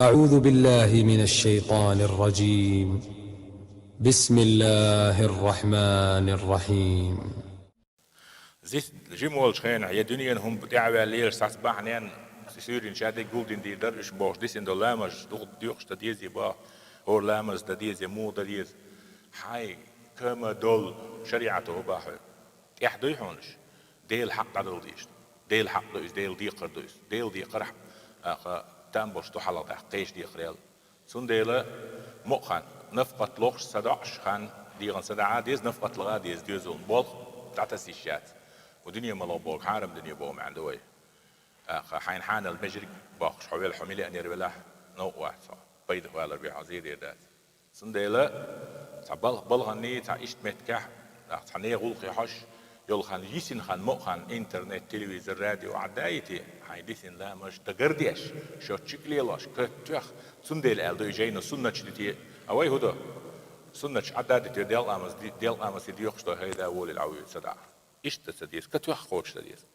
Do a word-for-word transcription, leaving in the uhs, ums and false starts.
أعوذ بالله من الشيطان الرجيم. بسم الله الرحمن الرحيم. Зис жима волчу хенахь, я дуьненан хӀума тӀаьхьаваьлла лелаш сац бахьанен, суьйрин ша дерг гулдина дийр дара, уьш бохуш дисина долу ламаз дукха доькъуш дан дезий боху, хӀора ламаз дан дезий, муха дан деза. Хьайн кама долу шариӀато бахьа хьоьга. ТӀехь дуй хьуна уьш? Делан хьакъ дӀадала дезаш ду. Делан хьакъ ду иза, Делан декхар ду иза. Делан декхарехь, аха, там болуш ду хьалха даккха, кхечу декхарел. Цундела мукъа хан, нафкъат лохуш ца доӀуш хан, дегӀан ца дӀа а деза, нафкъат лаха а деза, доьзална болх дӀатаса йиш яц. Кху дуьне ма ло боху, хьарам дуьне боху маьӀна ду вай. Аха, хьайна хьанал межарг бохкуш хьо велахь, хьо миллионер велахь, новкъа вац хьо. Пайда хилар бен хьо зерера дац. Цундела цхьа бал-, балханний, цхьа иштта меттигехь, нах цхьа нехан гӀуллакхе хьожуш йолу хан, йисина хан, мукъа хан, интернет, телевизор, радио Ӏадда а йитий, хьайн дисина ламазаш дагардеш, шо чик лелош, катоьхна, цундела аьлла ду и жайно суннаташ дитий, а вай хӀун до? Суннаташ Ӏадда а дитий, делкъа ламаз ди-, делкъа ламаз и доькъуш дой, хӀайда, волийла Ӏа вуьйцу, ца дӀа. Иштта ца деза, катоьхна кхочуш ца деза.